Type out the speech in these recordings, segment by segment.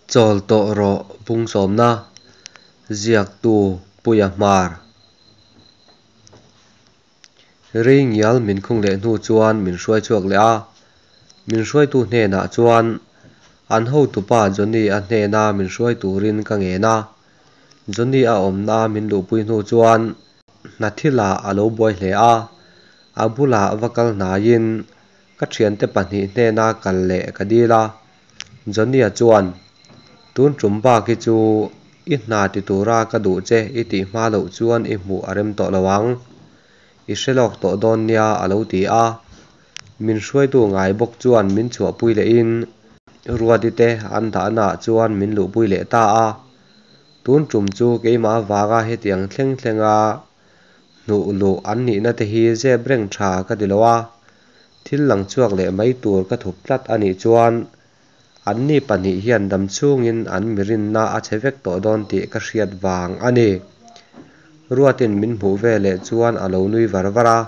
Chawl tawh rawh bungsawmna ziaktu Puia Hmar. Rei ngial min khung leh hnu chuan min hruai chhuak leh a, min hruaitu hnenah chuan an hotupa Johnny-a hnena min hruai turin ka ngen a, Johnny-a awmna min luhpui hnu chuan hna thilah a lo buai hle a, a bulah va kal hnaiin Ka thiante pahnih hnena kal leh ka dil a, Johnny-a chuan, Tun tum bak hi chu i hna ti tura ka duh che i tih hma loh chuan i hmuh a rem tawh lo ang. I hre lawk tawh dawn nia a lo ti a. Min hruaitu ngai bawk chuan min chhuahpui lehin Ruati te an dahnaah chuan min luhpui leh ta a. Tun tum chu keimah avanga hetiang thleng thlenga Hnuh luh an nihna te hi zep reng tha ka ti lo a, thil lang chhuak leh mai tur ka thup tlat a nih chuan anni pahnih hian dam chhungin an mirinna a chhe vek tawh dawn tih ka hriat vang a ni. Ruatin min hmuh ve leh chuan a lo nui var var a,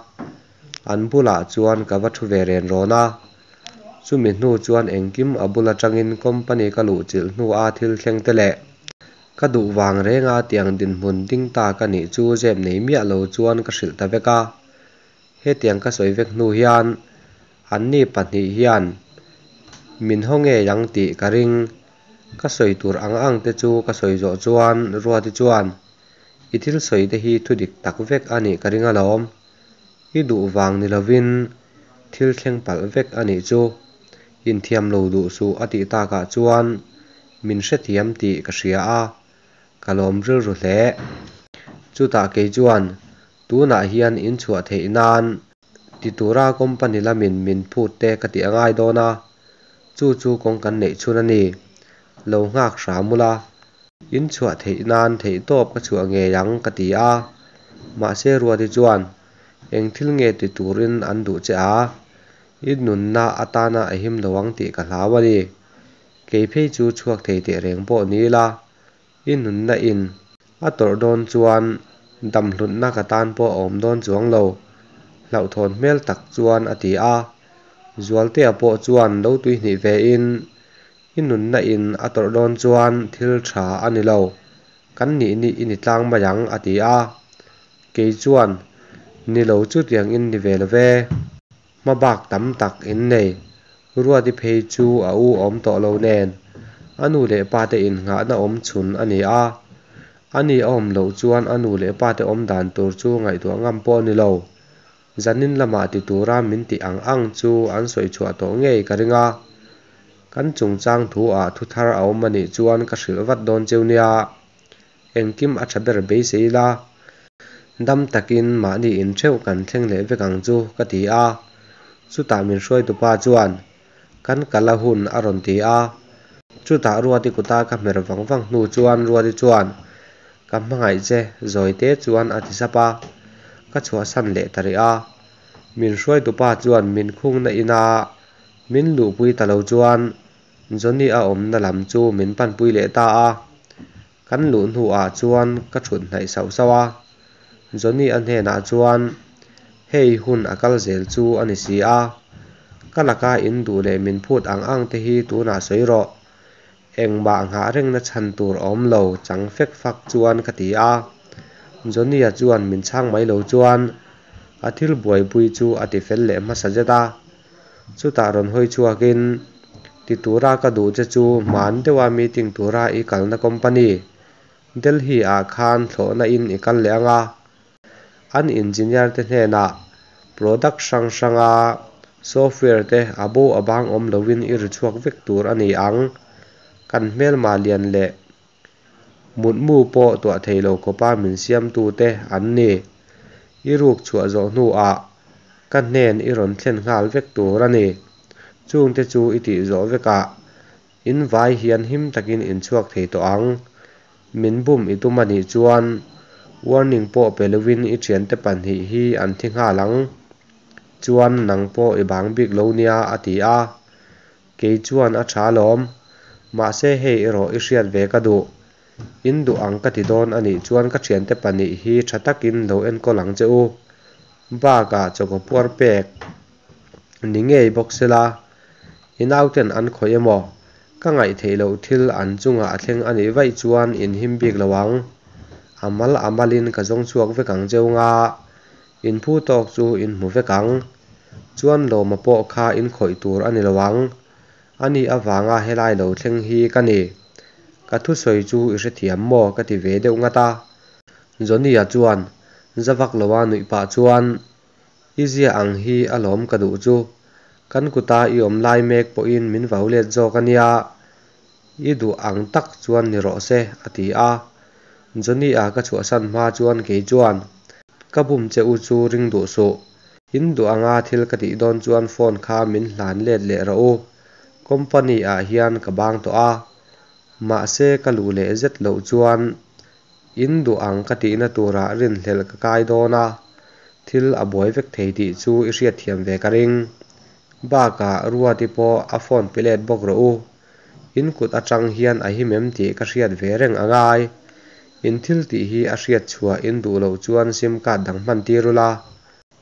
an bulah chuan ka va thu ve ren rawn a. Chumi hnu chuan engkim a bul atangin company ka luh chilh hnua thil thleng te leh Ka duh vang renga tiang dinhmun ding ta ka nih chu zep nei miah lo chuan ka hrilh ta vek a. Hetiang ka sawi vek hnu hian anni pahnih hian min haw ngei ang tih ka ring. Ka sawi tur ang ang te chu ka sawi zawh chuan Ruati chuan, I thil sawi te hi thu dik tak vek a nih ka ring alawm. I duh vang ni lovin thil thleng palh vek a nih chu. Inthiam lo duh suh a tih takah chuan Min hrethiam tih ka hria a, ka lawm rilru hle. Chutah kei chuan tunah hian in chhuah theih nan ti tura company lamin min phut te ka tih a ngai dawn a, chu chu kawng kan neih chhun a ni. Lo nghak hram ula, in chhuah theih nan theihtawp ka chhuah ngei ang ka ti a, mahse Ruati chuan eng thil nge ti turin an duh che a, i nunna atana a him lo ang tih ka hlau a ni. Kei phei chu chhuak thei teh reng pawh ni ila, i nunna in a tawrh dawn chuan dam hlutna ka tan pawh a awm dawn chuang lo, hlauhthawn hmel tak chuan a ti a. Zualtea pawh chuan lo tuihnih ve in, I nunna in a tawrh dawn chuan thil tha a ni lo, kan nih nih i ni tlang mai ang a ti a. Kei chuan, Ni lo chutiang in ni ve lo ve. Hma bak tam tak in nei. Ruati phei chu a u awm tawh lo nen, a nu leh pa te innghahna awm chhun a ni a. A ni a awm loh chuan a nu leh pa te awm dan tur chu ngaihtuah ngam pawh a ni lo. Zanin lamah ti tura min tih ang ang chu an sawi chhuah tawh ngei ka ring a. Kan chungchang thu ah thu thar a awm a nih chuan ka hrilh vat dawn cheu nia. Engkim a tha ber beisei ila, dam takin mahni in theuh kan thleng leh vek ang chu ka ti a. Chutah min hruaitupa chuan, Kan kal a hun a rawn ti a. Chutah Ruati kuta ka hmer vang vang hnu chuan Ruati chuan, Ka hmangaih che zawite chuan a ti sap a. Ka chhuahsan leh ta rih a. Min hruaitupa chuan min khungna ina min luhpui ta lo chuan Johnny a awmna lam chu min panpui leh ta a. Kan luh hnuah chuan ka thut hnaih sauh sauh a, Johnny a hnenah chuan, Hei hun a kal zel chu a ni si a, ka laka in duh leh min phut ang ang te hi tunah sawi rawh. Engmah nghah rengna chhan tur a awm lo chang fek fak chuan ka ti a. Johnny-a chuan min chhang mai lo chuan a thil buaipui chu a ti fel leh hmasa zet a. Chutah rawn hawi chhuakin, Ti tura ka duh che chu hman deuha meeting tura i kalna company, Delhi ah khan thlawhna in i kal leh ang a. An engineer te hnenah product hrang hranga software te a bo a bang awm loin i ri chhuak vek tur a ni ang. Kan hmelma lian leh mutmu pawh tuah thei lo khawpa min siamtu te an ni. I ruk chhuah zawh hnuah ka hnen i rawn thlen nghal vek tur a ni. Chungte chu i tih zawh vekah in vai hian him takin in chhuak thei tawh ang. Min bum i tum a nih chuan warning pawh pe lovin i thiante pahnih hi an thi nghal ang. Chuan nang pawh i bang bik lo nia a ti a. Kei chuan a tha alawm. Mahse hei erawh i hriat ve ka duh. In duh ang ka ti dawn a nih chuan ka thiante pahnih hi tha takin lo enkawl ang che u. Bakah chawkaw puar pek ni ngei bawk sela, i nauten an khawih emaw, Ka ngaih theih loh thil an chungah a thleng a nih vaih chuan in him bik lo ang. A mal a malin ka zawng chhuak vek ang cheu nga, in phu tawk chu in hmu vek ang. Chuan Lawma pawh kha in khawih tur a ni lo ang. Ani avanga helai lo thleng hi ka ni. Ka thusawi chu i hrethiam maw ka ti ve deuh ngat a. Johnny-a chuan za vak loa nuih pah chuan, I zia ang hi alawm ka duh chu. Kan kuta i awm lai mek pawhin min vau let zawk a nia, i duh ang tak chuan ni rawh se, a ti a. Johnny-a ka chhuahsan hma chuan kei chuan, Ka bum che u chu ring duh suh. In duh anga thil ka tih dawn chuan phone kha min hlan let leh rawh u. Company-ah hian ka bang tawh a, mahse ka luh leh zet loh chuan in duh ang ka tihna turah rinhlelh ka kai dawn a, thil a buai vek thei tih chu i hriatthiam ve ka ring. Bakah Ruati pawh a phone pe let bawk rawh u. In kut atang hian a him em tih ka hriat ve reng a ngai. In thil tih hi a hriat chhuah in duh loh chuan sim card dang hman tir ula,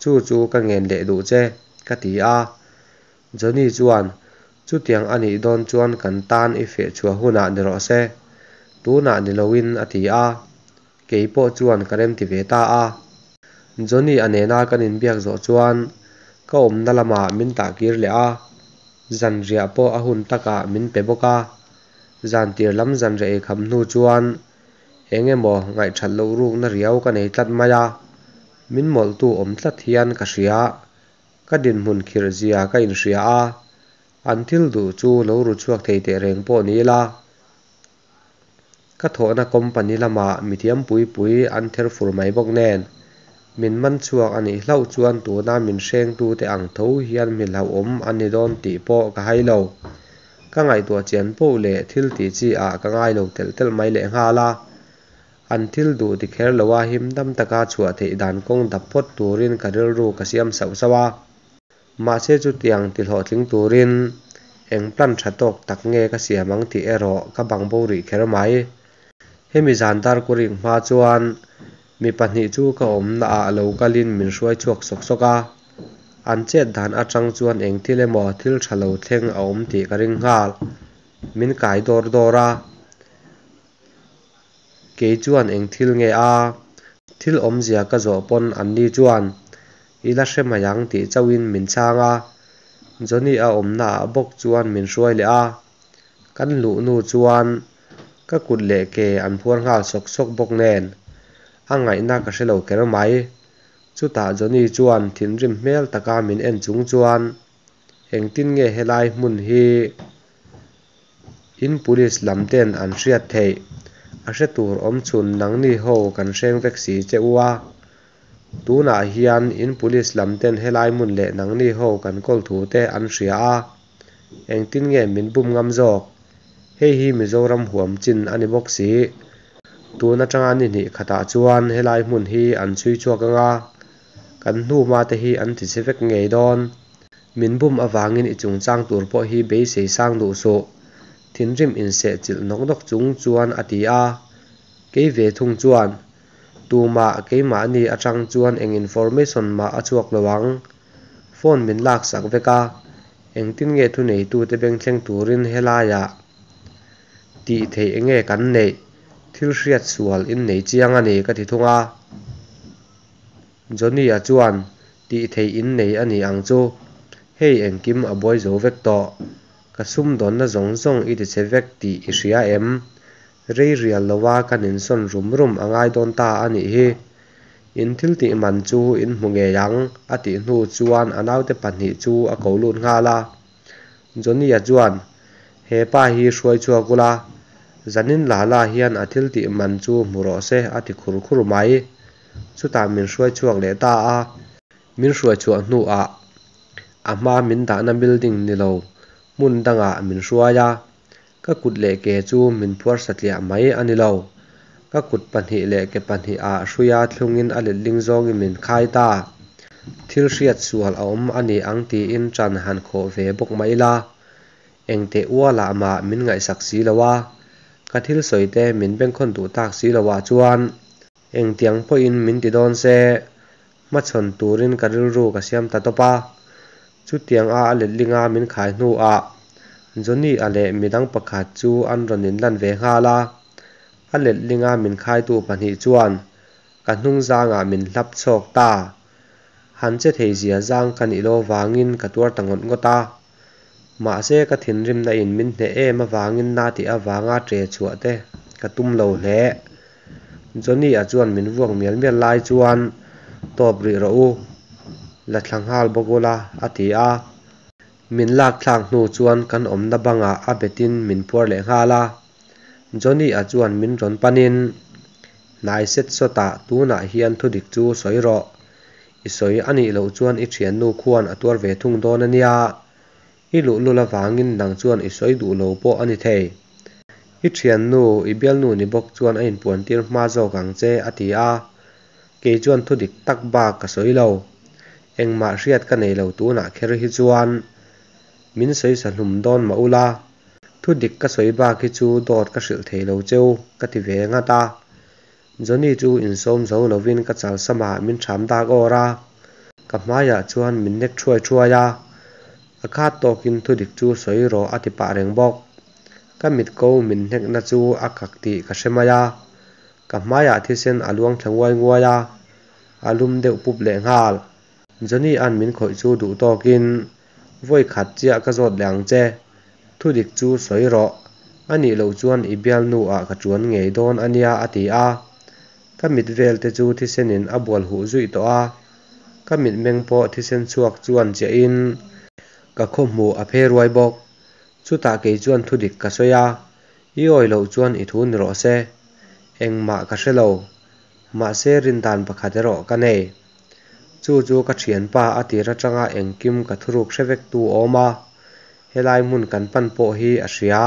chu chu ka ngen leh duh che, ka ti a. Johnny chuan, Chutiang a nih dawn chuan kan tan i feh chhuah hunah ni rawh se, tunah ni loin a ti a. Kei pawh chuan ka remti ve ta a. Johnny a nena kan inbiak zawh chuan ka awmna lamah min tah kir leh a, zanriah pawh a hun takah min pe bawk a. Zantir lam zanriah ei kham hnu chuan eng emaw ngaihthat loh rukna riau ka nei tlat mai a, min mawlhtu awm tlat hian ka hria. Ka dinhmun khirh zia ka inhria a, an thil duh chu lo ru chhuak thei teh reng pawh ni ila, ka thawhna company lamah mithiam pui pui an ther fur mai bawk nen, min man chhuak a nih hlauh chuan tuna min hrengtute ang tho hian mi hlauhawm an ni dawn tih pawh ka hai lo. Ka ngaihtuah chian poh leh thil tih chi ah ka ngai lo telh telh mai lehnghal a. An thil duh ti kher loa him dam taka chhuah theih dan kawng dap phawt turin ka rilru ka siam sauh sauh a. Mahse chutiang ti hlawhtling turin eng plan tha tawk tak nge ka siam ang tih erawh ka bang bo rih kher mai. Hemi zan darkurik hma chuan mi pahnih chu ka awmna ah lo kalin min hruai chhuak sawk sawk a. An chet dan atang chuan eng thil emaw thil tha lo thleng a awm tih ka ring nghal. Min kai dawr dawr a. Kei chuan eng thil nge a? Thil awmzia ka zawh pawn anni chuan i la hre mai ang tih chauhin min chhang a. Johnny a awmna ah bawk chuan min hruai leh a. Kan luh nu chuan ka kut leh ke an phuar nghal sawk sawk bawk nen a ngaihna ka hre lo kher mai. Chutah Johnny chuan thinrim hmel taka min en chung chuan engtin nge helai hmun hi In police lam ten an hriat theih a hre tur awm chhun nangni ho kan hreng vek si che u a. Tunah hian in police lam ten helai hmun leh nangni ho kan kawl thu te an hria a, engtin nge min bum ngam zawk? Hei hi Mizoram huam chin a ni bawk si. Tun atanga ni hnih khatah chuan helai hmun hi an chhui chhuak anga, kan hnuma te hi an ti che vek ngei dawn. Min bum avangin i chungchang tur pawh hi beisei sang duh suh, thinrim inseh chilh nawk nawk chung chuan a ti a. Kei ve thung chuan, Tumah keimahni atang chuan eng information mah a chhuak lo ang. Phone min laksak vek a, engtin nge thuneitute bengthleng turin helaiah tih theih enge kan neih, thil hriat sual in nei chiang a ni ka ti thung a. Johnny-a chuan, Tih theih in nei a ni ang chu. Hei engkim a buai zo vek tawh. Ka sumdawnna zawng zawng i tichhe vek tih i hria em? Rei rial lova kan insawn rum rum a ngai dawn ta a nih hi. In thil tih man chu in hmu ngei ang, a tih hnu chuan a naute pahnih chu a ko lut nghal a. Johnny-a chuan, He pa hi hruai chhuak ula, zanin la la hian a thil tih man chu hmu rawh se, a ti khur khur mai. Chutah min hruai chhuak leh ta a. Min hruai chhuah hnuah a hma min dahna building ni lo hmun dangah min hruai a, ka kut leh ke chu min phuar satliah mai a ni lo. Ka kut pahnih leh ke pahniha hruia thlungin a letling zawngin min khai ta. Thil hriat sual a awm a ni ang tiin ṭan han khawh ve bawk mah ila, Engteh ualah mah min ngaihsak si lo a, ka thil sawi te min bengkhawn duh tak si lo ah chuan engtiang pawhin min ti dawn se, hmachhawn turin ka rilru ka siam ta tawp a. Chutiang a a letlinga min khai hnuah Johnny-a leh midang pakhat chu an rawn inlan ve nghal a, a letlinga min khaitu pahnih chuan ka hnung zangah min hlap chhawk ta. Han che thei zia zang ka nih loh avangin ka tuar ta ngawt ngawt a. Mahse ka thinrimna in min hneh em avangin na tih avanga ṭe chhuah te ka tum lo hle. Johnny-a chuan min vuak mial mial lai chuan Tawp rih rawh u, la thla nghal bawk ula a ti a. Min lak thlak hnu chuan kan awmna bangah a betin min phuar leh nghal a. Johnny-a chuan min rawn panin, Hnai set sawtah tunah hian thudik chu sawi rawh. I sawi a nih loh chuan i thiannu khuan a tuar ve thung dawn a nia. I luhlul avangin nang chuan i sawi duh lo pawh a ni thei. I thiannu, i bialnu ni bawk chuan a inpuantir hma zawk ang che, a ti a. Kei chuan thu dik tak bak ka sawi lo. Engmah hriat ka nei lo tunah kher hi chuan min sawi sa hlum dawn mah ula, thu dik ka sawi bak hi chu dawt ka hrilh thei lo cheu, ka ti ve ngat a. Johnny chu insawm zo lovin ka chal samah min ṭham dak awr a, ka hmaiah chuan min nek ṭhuai ṭhuai a. A khat tawkin thu dik chu sawi rawh a ti pah reng bawk. Ka mit ko min hnekna chu a kak tih ka hre mai a, ka hmaiah thisen a luang thla nguai nguai a, a lum deuh pup leh nghal. Johnny-a'n min khawih chu duh tawkin, Vawi khat chiah ka zawt leh ang che, thu dik chu sawi rawh, a nih loh chuan i bialnu ah ka ṭuan ngei dawn a nia a ti a. Ka mit vel te chu thisenin a bual huh zuih tawh a, ka mitmeng pawh thisen chhuak chuan chiahin ka khawhmuh a phe ruai bawk. Chutah kei chuan thu dik ka sawi a, i awi loh chuan i thu ni rawh se. Engmah ka hre lo. Mahse rindan pakhat erawh ka nei. Chu chu ka thianpa a tir atanga engkim ka thuruk hre vek tu awm a, helai hmun kan pan pawh hi a hria.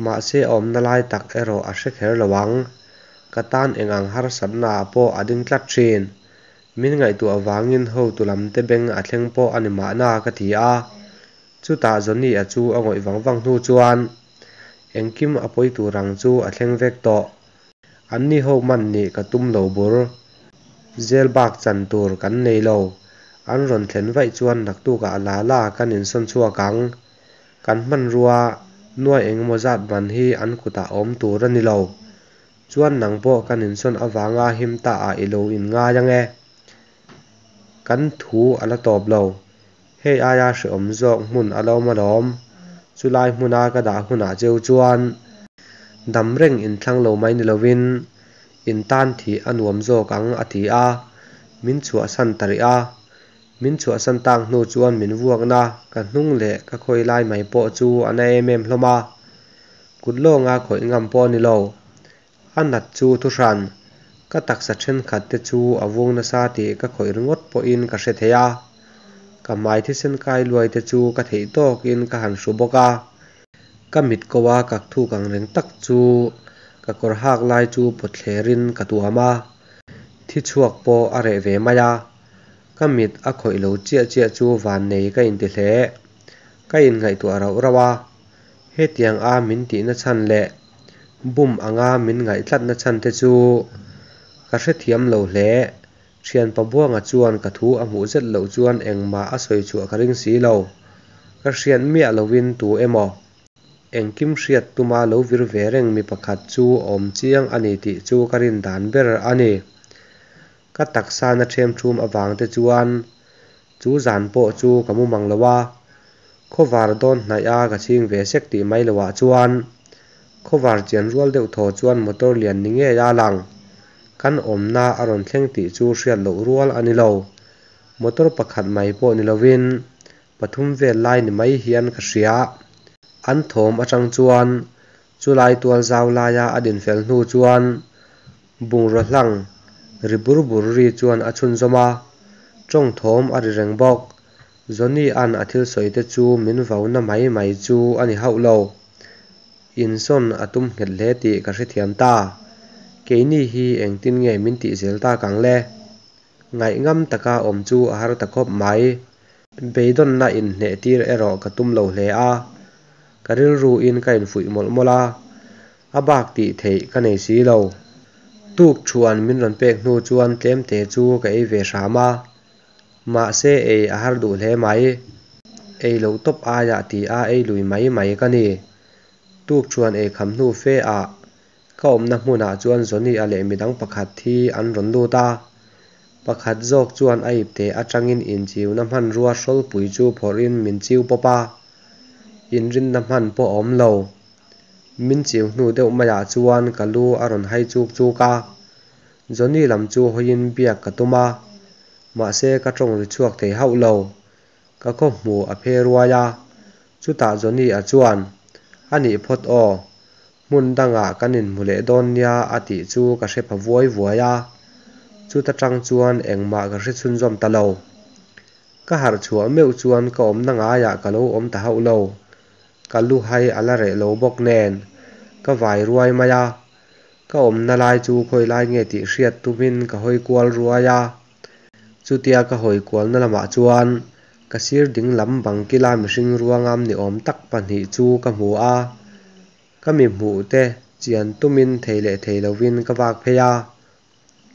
Mahse a awmna lai tak erawh a hre kher lo ang. Ka tan eng ang harsatna ah pawh a ding tlat thin. Min ngaihtuah vangin hotu lam te beng a thleng pawh a ni mahna ka ti a. Chutah Johnny-a chu a ngawih vang vang hnu chuan engkim a pawi tur ang chu a thleng vek tawh. Anni ho man nih ka tum lo bur. Zel bak chan tur kan nei lo. An rawn thlen vaih chuan naktukah la la kan insawn chhuak ang. Kan hmanrua nuai engemaw zat man hi an kutah awm tur a ni lo. Chuan nang pawh kan insawn avanga him ta ah i lo inngai ang e. Kan thu a la tawp lo. Hei aia hrehawm zawk hmun a lo awm alawm. Chulai hmuna ka dah hunah cheu chuan dam reng inthlang lo mai ni lovin in tan thih a nuam zawk ang a ti a, min chhuahsan ta rih a. Min chhuahsan tak hnu chuan min vuakna ka hnung leh ka khawi lai mai pawh chu a na em em hlawm a, kut lawnga khawih ngam pawh a ni lo. A nat chu thuhran, ka taksa thenkhat te chu a vung nasa tih ka khawih ringawt pawhin ka hre thei a. Ka hmai thisen kai luai te chu ka theih tawkin ka han hru bawk a. Ka mit ko a kak thuk ang reng tak chu ka kawr hak lai chu pawt thlerin ka tuam a, thi chhuak pawh a reh ve mai a. Ka mit a khawih lo chiah chiah chu vannei ka inti hle. Ka inngaihtuah rauh rauh a, hetiang a min tihna chhan leh bum anga min ngaih tlatna chhan te chu ka hrethiam lo hle. Thianpa Buanga chuan ka thu a hmuh zet loh chuan engmah a sawi chhuah ka ring si lo. Ka hriat miah lovin tu emaw engkim hriat tuma lo vir ve reng mi pakhat chu awm chiang a ni tih chu ka rin dan ber a ni. Ka taksa na ṭhem ṭhum avang te chuan chu zan pawh chu ka mu mang lo a, khawvar dawn hnaih a ka chhing ve sek tih mai loh ah chuan khawvar chian rual deuh thaw chuan motor lian ni ngei a lang. Kan awmna a rawn thleng tih chu hriat loh rual a ni lo. Motor pakhat mai pawh ni lovin pathum vel lai ni mai hian ka hria. An thawm atang chuan chulai tual zau laia a dinfel hnu chuan bungraw hlang ri bur bur ri chuan a chhunzawm a, tawng thawm a ri reng bawk. Johnny-a'n a thil sawi te chu min vauna mai mai chu a ni hauh lo. Insawn a tum nghet hle tih ka hrethiam ta. Keini hi engtin nge min tih zel tak ang le? Ngaihngam taka awm chu a har ta khawp mai. Beidawnna inhneh tir erawh ka tum lo hle a, ka rilruin ka infuih mawlh mawlh a, a bak tih theih ka nei si lo. Tuk thuan min rawn pek hnu chuan tlemte chu ka ei ve hram a, mahse ei a har duh hle mai. Ei loh tawp aiah ti a ei lui mai mai ka ni. Tukṭhuan ei kham hnu fe ah ka awmna hmunah chuan Johnny-a leh midang pakhat hi an rawn lut a. Pakhat zawk chuan a ipte atangin inchiuna hmanrua hrawlpui chu phawrhin min chiu pawp a, inrinna hman pawh a awm lo. Min chiu hnu deuh maiah chuan ka lu a rawn hai chuk chuk a, Johnny lam chu hawiin biak ka tum a, mahse ka tawng ri chhuak thei hauh lo. Ka khaw hmuh a phe ruai a, chutah Johnny-a chuan, A nih phawt aw, hmun dangah kan inhmu leh dawn nia a tih chu ka hre pha vuai vuai a, chuta tang chuan engmah ka hre chhunzawm ta lo. Ka harh chhuah meuh chuan ka awmna ngaiah ka lo awm ta hauh lo. Ka lu hai a la reh lo bawk nen, ka vai ruai mai a. Ka awmna lai chu khawi lai nge tih hriat tumin ka hawi kual ruai a. Chutia ka hawi kualna lamah chuan ka sir ding lam bang kila mihring ruangam ni awm tak pahnih chu ka hmu a. Ka mi hmuh te chian tumin thei leh thei lovin ka vak phei a.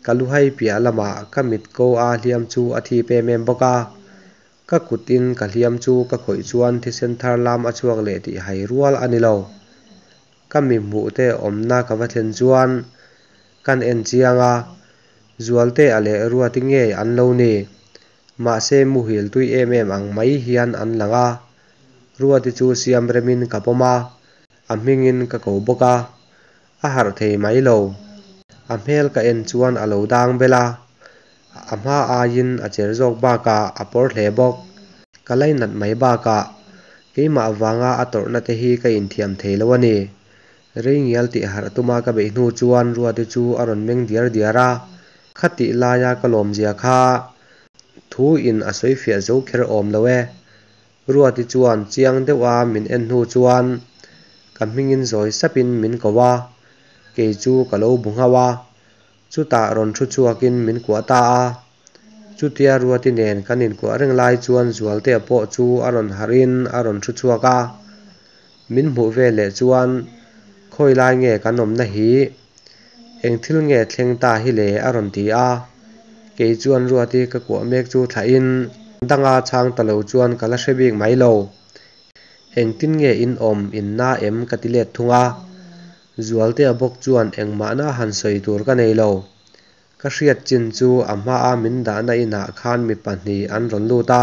Ka lu hai piah lamah ka mit ko a hliam chu a thip em em bawk a. Ka kutin ka hliam chu ka khawih chuan thisen thar lam a chhuak leh tih hai rual a ni lo. Ka mi hmuh te awmna ka va thlen chuan kan en chiang a, Zualtea leh Ruati ngei an lo ni. Mahse muhil tui em em ang mai hian an lang a. Ruati chu siam remin ka pawm a, a hmingin ka ko bawk a. A harh thei mai lo. A hmel ka en chuan a lo dang bel a, a hma aiin a cher zawk bakah a pawr hle bawk. Ka lainat mai bakah keimah vanga a tawrhna te hi ka inthiam thei lo a ni. Rei ngial tih harh tuma ka beih hnu chuan Ruati chu a rawn meng diar diar a, khatih laia ka lawmzia kha thu in a sawi fiah zo kher awm lo e. Ruati chuan chiang deuha min en hnu chuan ka hmingin zawi sapin min ko a, kei chu ka lo bu nghauh a, chutah rawn thu chhuakin min kuah ta a. Chutia Ruati nen kan inkuah reng lai chuan Zualtea pawh chu a rawn harhin a rawn thu chhuak a, min hmuh veleh chuan khawi lai nge kan awmna hi? Eng thil nge thleng ta hi le? a rawn ti a. Kei chuan Ruati ka kuah mek chu thlahin danga chhang ta lo chuan ka la hre bik mai lo. Engtin nge in awm in na em ka ti let thung a. Zualtea bawk chuan engmahna han sawi tur ka nei lo. Ka hriat chin chu a hmaa min dahna inah khan mi pahnih an rawn lut a.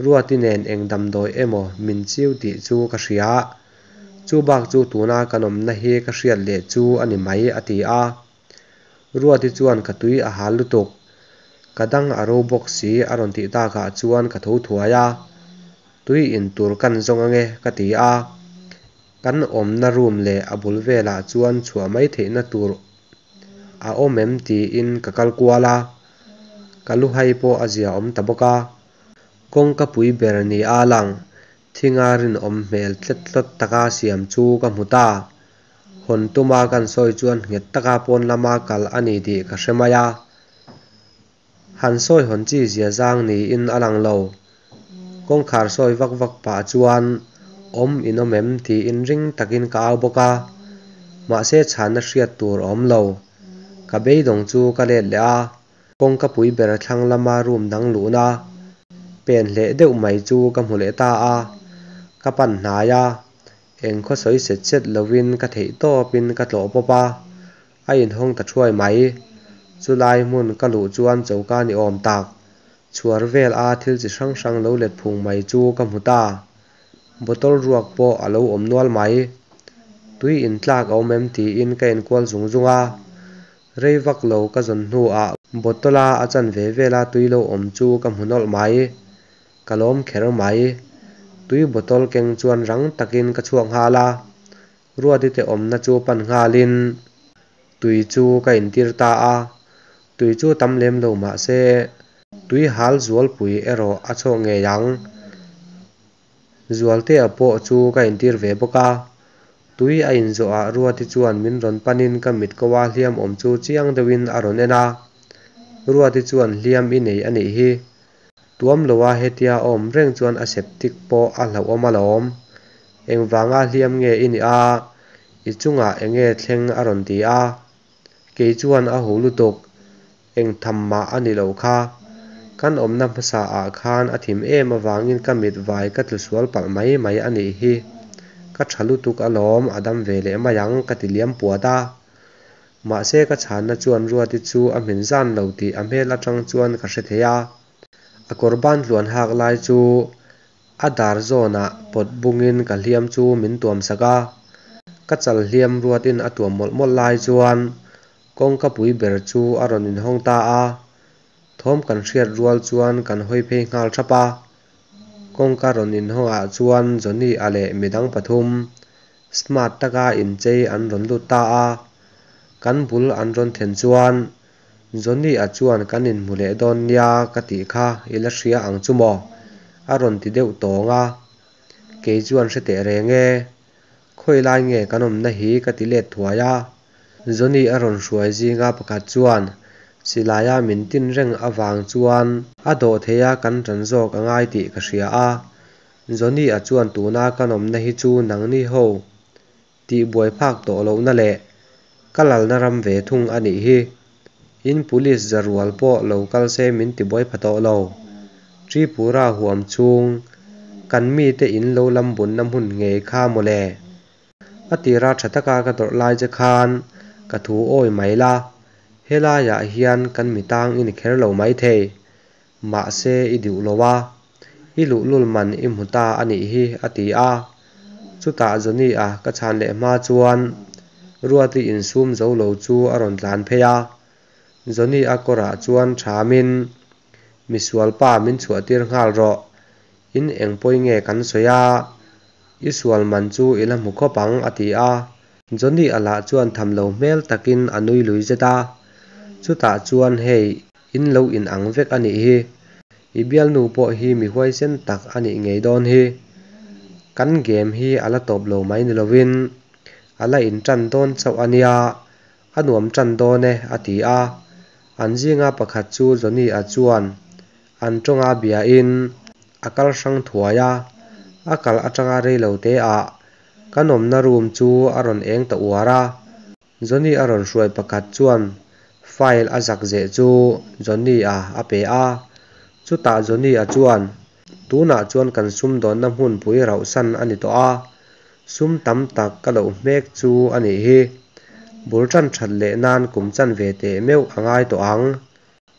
Ruati nen eng damdawi emaw min chiu tih chu ka hria. Chu bak chu tuna kan awmna hi ka hriat leh chu a ni mai a ti a. Ruati chuan ka tui a hal lutuk. Ka dang a ro bawk si a rawn tih takah chuan ka tho thuai a. Tui in tur kan zawng ange ka ti a. Kan awmna room leh a bul velah chuan chhuah mai theihna tur a awm em tiin ka kal kual a. Ka lu hai pawh a zia awm ta bawk a. Kawngka pui ber ni a lang thinga rinawm hmel tlet tlawt taka siam chu ka hmu ta. Hawn tuma kan sawi chuan nghet taka pawn lama kal a ni tih ka hre mai a. Han sawi hawn chi zia zang niin a lang lo. Kawngkhar sawi vak vak pah chuan awm in awm em tiin ring takin ka au bawk a. Mahse chhanna hriat tur a awm lo. Ka beidawng chu ka let leh a. Kawngka pui ber thlang lama room dang luhna pen hleh deuh mai chu ka hmu leh ta a. Ka pan hnai a, eng khaw sawi set set lovin ka theih tawpin ka tlawh pawp a, a inhawng ta thuai mai. Chulai hmun ka luh chuan choka ni awm tak, chhuar vel a thil chi hrang hrang lo let phung mai chu ka hmu ta. Bottle ruak pawh a lo awm nual mai. Tui intlak a awm em tiin ka enkual zung zung a. Rei vak lo ka zawn hnuah bottle a a chanve vela tui lo awm chu ka hmu nawlh mai. Ka lawm kher mai. Tui bottle keng chuan rang takin ka chhuak nghal a, Ruati te awmna chu pan nghalin tui chu ka intir ta a. Tui chu tam lem lo mah se tui hal zualpui erawh a chhuak ngei ang. Zualtea pawh chu ka intir ve bawk a, tui a inzawhah Ruati chuan min rawn panin ka mit ko a hliam awm chu chiang deuhin a rawn en a. Ruati chuan hliam i nei a nih hi. Tuam loa hetia a awm reng chuan a septic pawh a hlauhawm alawm. Engvanga hliam nge i nih a? I chungah enge thleng a rawn ti a. Kei chuan a hu lutuk. Eng tham mah a ni loh kha. Kan awmna hmasa ah khan a thim em avangin ka mit vai ka tlu sual palh mai mai a nih hi. Ka tha lutuk alawm, a dam ve leh mai ang ka ti liam puat a. Mahse ka chhanna chuan Ruati chu a hmin zan lo tih a hmel atang chuan ka hre thei a. A kawr ban tluan hak lai chu a dar zawnah pawt bungin ka hliam chu min tuam sak a. Ka chal hliam Ruatin a tuam mawlh mawlh lai chuan kawngka pui ber chu a rawn inhawng ta a. Thawm kan hriat rual chuan kan hawi phei nghal thap a. Kawngka rawn inhawngah chuan Johnny-a leh midang pathum smart taka inchei an rawn lut ta a. Kan bul an rawn thlen chuan Johnny-a chuan kan inhmu leh dawn nia ka tih kha i la hria ang chu maw? a rawn ti deuh tawng a. Kei chuan hre teh reng e. Khawi lai nge kan awmna hi ka ti let thuai a. Johnny a rawn hruai zinga pakhat chuan silaia min tin reng avang chuan a dawh theih a kan tan zawk a ngai tih ka hria a. Johnny a chuan tuna kan awmna hi chu nangni ho tih buai phak tawh lohna leh ka lalna ram ve thung a nih hi. In police za rual pawh lo kal se min ti buai pha tawh lo. Tripura huam chhung kan mite in lo lam bunna hmun ngei kha mawle. A tira tha taka ka tawrh lai che khan ka thu awi mai la, helaiah hian kan mi tang i ni kher lo maithei. Mahse i duh lo a, i luhlul man i hmu ta a nih hi a ti a. Chutah Johnny-a ka chhan leh hma chuan Ruati insum zo lo chu a rawn tlan phei a. Johnny-a kawrah chuan thamin, Misualpa min chhuahtir nghal rawh, in eng pawi nge kan sawi a? I sual man chu i la hmu khawp ang a ti a. Johnny-a lah chuan tham lo hmel takin a nui lui zet a. Chutah chuan hei in lo in ang vek a nih hi. I bialnu pawh hi mi huaisen tak a nih ngei dawn hi. Kan game hi a la tawp lo mai ni lovin a la in tan dawn chauh a nia, a nuam tan dawn e a ti a. An zinga pakhat chu Johnny-a chuan an tawnga biain a kal hrang thuai a, a kal atanga reilo te ah kan awmna room chu a rawn eng ta uar a. Johnny a rawn hruai pakhat chuan file a zak zeh chu Johnny-a a pe a, chutah Johnny-a chuan tunah chuan kan sumdawnna hmunpui rauhsan a ni tawh a, sum tam tak ka loh hmek chu a nih hi. Bul tan that leh nan kum chanve teh meuh a ngai tawh ang.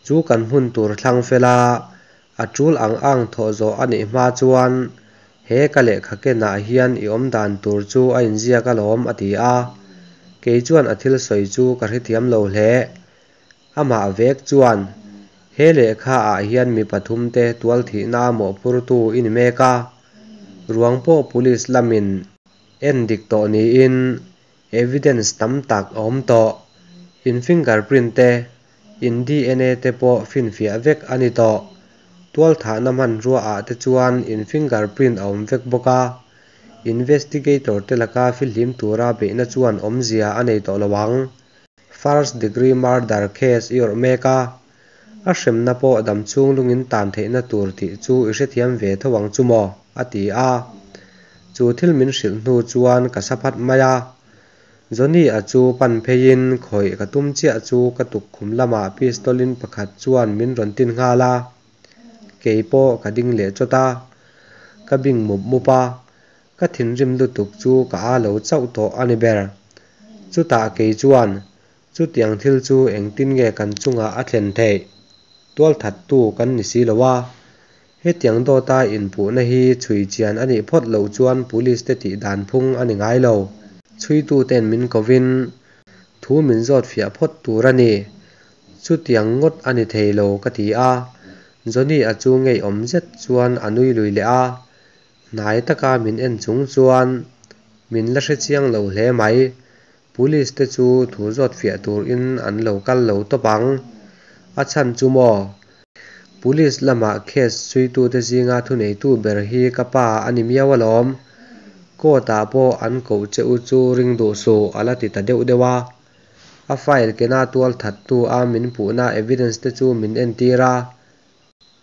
Chu kan hmun tur thlang fel a, a tul ang ang thawh zawh a nih hma chuan he ka lehkha kenah hian i awm dan tur chu a inziak alawm a ti a. Kei chuan a thil sawi chu ka hrethiam lo hle. Amah vek chuan he lehkha ah hian mi pathum te tual thihna mawhphurtu i ni mek a, ruang pawh police lamin en dik tawh niin evidence tam tak a awm tawh. In fingerprint te, in dna te pawh finfiah vek a ni tawh. Tualthahna hmanrua ah te chuan in fingerprint a awm vek bawk a, investigator te laka fihlim tura beihna chuan awmzia a nei tawh lo ang. First degree murder case i awrh mek a, a hremna pawh damchhung lungin tan theihna tur tih chu i hrethiam ve tho ang chu maw? a ti a. Chu thil min hrilh hnu chuan ka sa phat mai a. Johnny-a chu pan pheiin khawih ka tum chiah chu ka tukkhum lamah pistol in pakhat chuan min rawn tin nghal a. Kei pawh ka ding leh chawt a, ka bing mup mup a, ka thinrim lutuk chu ka â lo chauh tawh a ni ber. Chutah kei chuan chutiang thil chu engtin nge kan chungah a thlen theih? Tualthattu kan ni si lo a, hetiang dawta inpuhna hi chhui chian a nih phawt loh chuan police te tih dan phung a ni ngai lo. Chhuituten min kovin thu min zawt fiah phawt tur a ni. Chutiang ngawt a ni thei lo ka ti a, Johnny-a chu ngeiawm zet chuan a nui lui leh a, hnai taka min en chung chuan min la hre chiang lo hle mai. Police te chu thu zawt fiah turin an lo kal lo tawp ang. A chhan chu maw? Police lama case chhuitute zinga thuneitu ber hi ka pa a ni miau alawm. Court ah pawh an koh che u chu ring duh suh a la ti ta deuh deuh a. A file kena tualthattu a min puhna evidence te chu min entir a.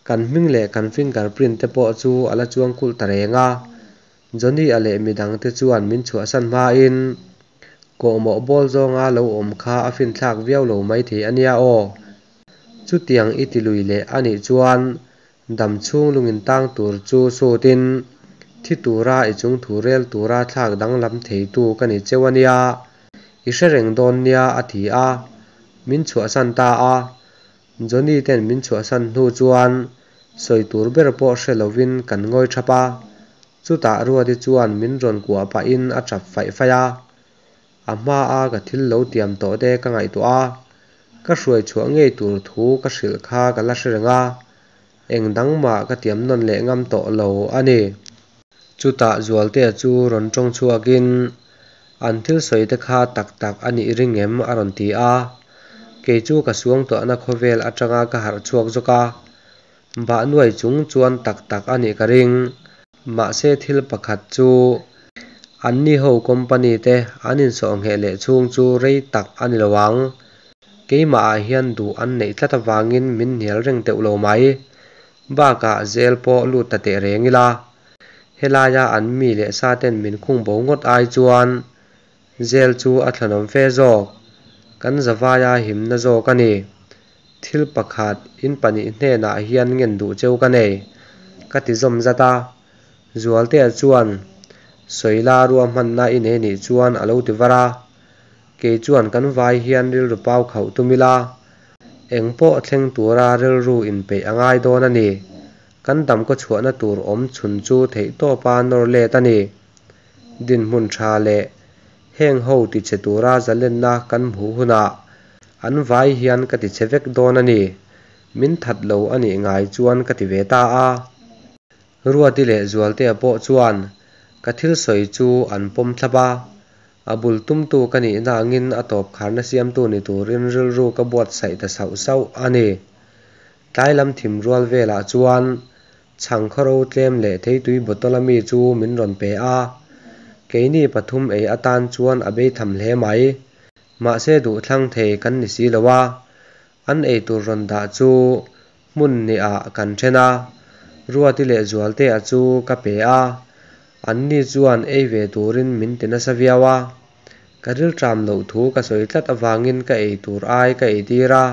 Kan hming leh kan fingerprint te pawh chu a la chuang kulh ta reng a. Johnny-a leh midang te chuan min chhuahsan hmain kawhmawh bawl zawnga lo awm kha a finthlak viau lo maithei a nia aw. Chutiang i ti lui leh a nih chuan dam chhung lungin tang tur chu sutin thi tura i chungthu rel tura thlak danglam theitu ka ni cheu a nia, i hre reng dawn nia a ti a, min chhuahsan ta a. Johnny ten min chhuahsan hnu chuan sawi tur ber pawh hre lovin kan ngawi thap a, chutah Ruati chuan min rawn kuah pahin a tap faih faih a. A hmaa ka thil lo tiam tawh te ka ngaihtuah a, ka hruai chhuah ngei tur thu ka hrilh kha ka la hre reng a, eng dang mah ka tiam nawn leh ngam tawh lo a ni. Chutah Zualtea chu rawn tawng chhuakin, An thil sawi te kha tak tak a nih ring em? a rawn ti a, kei chu ka suangtuahna khawvel atanga ka harh chhuak zawk a, bah nuai chung chuan tak tak a nih ka ring. Mahse thil pakhat chu anni ho company te an insawhngheh leh chhung chu rei tak a ni lo ang. Keimahah hian duh an neih tlat avangin min hnial reng teuh lo mai. Bakah zel pawh lut ta teh reng ila, helaia an mi leh sa ten min khung bo ngawt ai chuan zel chu a thlanawm fe zawk. Kan zavaia himna zawk a ni. Thil pakhat in pahnih hnenah hian ngen duh cheu ka nei, ka ti zawm zat a. Zualtea chuan Sawila ruahmanna i nei nih chuan a lo ti var a. Kei chuan kan vai hian rilru pau khauh tum ila, eng pawh thleng tura rilru inpeih a ngai dawn a ni. Kan damkaw chhuahna tur awm chhun chu theihtawpa nawr let a ni. Dinhmun tha leh heng ho tichhe tura zalenna kan hmuh hunah an vai hian ka tichhe vek dawn a ni. Min that lo a nih ngai chuan ka ti ve ta a. Ruati leh Zualtea pawh chuan ka thil sawi chu an pawm thlap a, a bul tumtu ka nihna angin a tawp kharna siamtu ni turin rilru ka buatsaih ta sauh sauh a ni. Tlai lam thim rual velah chuan chhang khawro tlem leh theitui bottle a mi chu min rawn pe a, keini pathum ei atan chuan a bei tham hle mai. Mahse duhthlang thei kan ni si lo a, an eitur rawn dah chu Hmun hnih-ah kan then a, Ruati leh Zualtea chu ka pe a, anni chuan ei ve turin min ti nasa viau a. Ka rilṭam loh thu ka sawi tlat avangin ka ei tur ai ka ei tir a,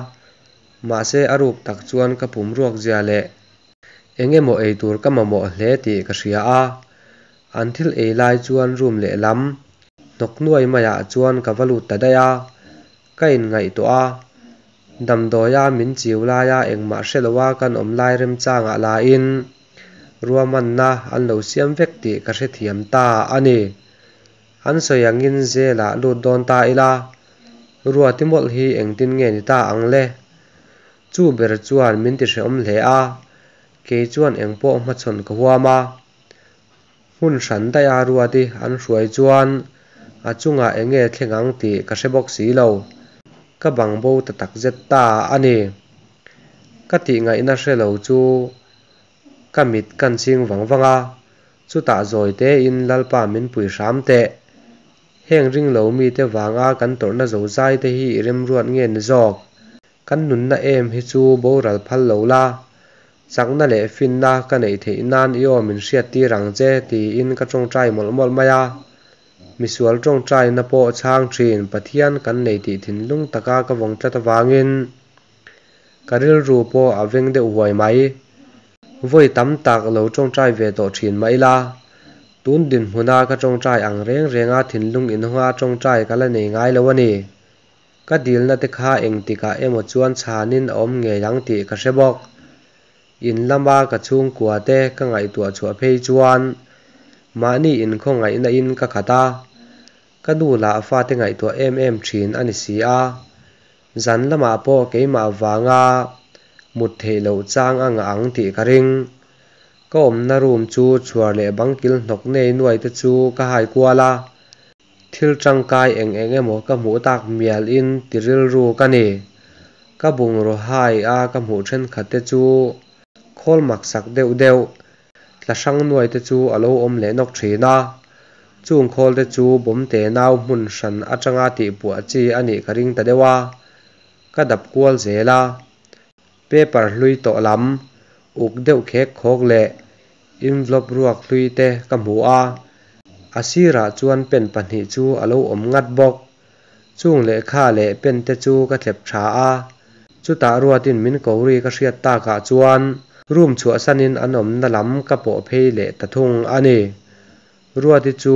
mahse a ruk tak chuan ka pum ruak zia leh eng emaw ei tur ka mamawh hle tih ka hria a. An thil ei lai chuan room lehlam hnawk nuai maiah chuan ka va lut ta daih a, Ka inngaihtuah a, damdawia min chiu laia engmah hre loa kan awm lai remchangah lahin ruahmanna an lo siam vek tih ka hrethiam ta a ni. An sawi angin zelah lut dawn ta ila, Ruati mawlh hi engtin nge ni ta ang le? Chu ber chuan min ti hrehawm hle a, kei chuan engpawh hmachhawn ka huam a. Hmun hran daiha Ruati an hruai chuan a chungah eng nge thleng ang tih ka hre bawk si lo. Ka bang bo ta tak zet ta a ni. Ka tih ngaihna hre lo chu ka mit kan chhing vang vang a, chutah zawi tein Lalpa min pui hram teh. Heng ring lo mite vanga kan tawrhna zozai te hi i remruat nge ni zawk? Kan nunna em hi chu boral phal lo la, chakna leh finna ka neih theih nan i aw min hriat tir ang che tiin ka tawngtai mawlh mawlh mai a. Misual tawngtaina pawh chhang thin Pathian kan nei tih thinlung taka ka vawng tlat avangin ka rilru pawh a veng deuh huai mai. Vawi tam tak lo tawngtai ve tawh thin mah ila, tun dinhmuna ka tawngtai ang reng renga thinlung inhawnga tawngtai ka la nei ngai lo a ni. Ka dilna te kha engtikah emaw chuan chhanin a awm ngei ang tih ka hre bawk. In lama ka chhungkua te ka ngaihtuah chhuah phei chuan mahni inkhawngaihna in ka khat a, ka nu lah fate ngaihtuah em em thin a ni si a. Zan lamah pawh keimah vanga mut theih loh chang a ngah ang tih ka ring. Ka awmna room chu chhuar leh bangkil hnawk nei nuai te chu ka hai kual a. Thil tangkai eng eng emaw ka hmuh tak mial in ti rilru ka ni. Ka bungraw hai a ka hmuh thenkhat te chu khawl mak sak deuh deuh, tla hrang nuai te chu a lo awm leh nawk thin a. Chung khawl te chu bawm te nau hmun hran atanga tihpuah chi a nih ka ring ta deuh a. Ka dap kual zel a. Paper hlui tawh lam, uk deuh khek khawk leh envelope ruak hlui te ka hmu a, a sirah chuan pen pahnih chu a lo awm ngat bawk. Chung lehkha leh pen te chu ka thlep tha a, Chutah Ruatin min ko ri ka hriat takah chuan room chhuahsanin an awmna lam ka pawh phei leh ta thung a ni. Ruati chu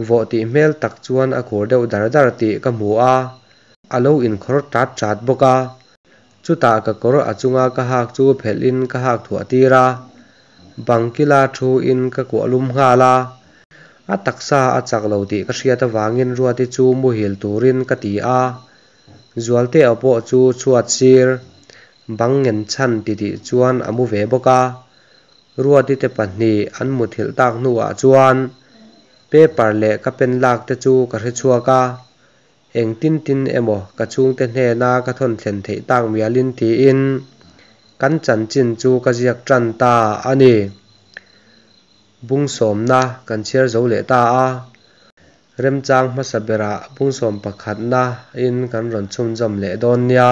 vawh tih hmel tak chuan a khur deuh dar dar tih ka hmu a, a lo inkhawr tat tat bawk a. Chutah ka kawr a chunga ka hak chu phelhin ka hak thuah tir a, bang kila thu in ka kuah lum nghal a. A taksa a chak lo tih ka hriat avangin Ruati chu muhil turin ka ti a, Zualtea pawh chu chhuat sir bang ngen chhan titih chuan a mu ve bawk a. Ruati te pahnih an muthilh tak hnuah chuan paper leh ka pen lak te chu ka hre chhuak a, engtin tin emaw ka chhungte hnena ka thawn thlen theih tak mialin tiin kan chanchin chu ka ziak tan ta a ni. Bung sawmna kan chhiar zo leh ta a, remchang hmasa berah bung sawm pakhatna in kan rawn chhunzawm leh dawn nia.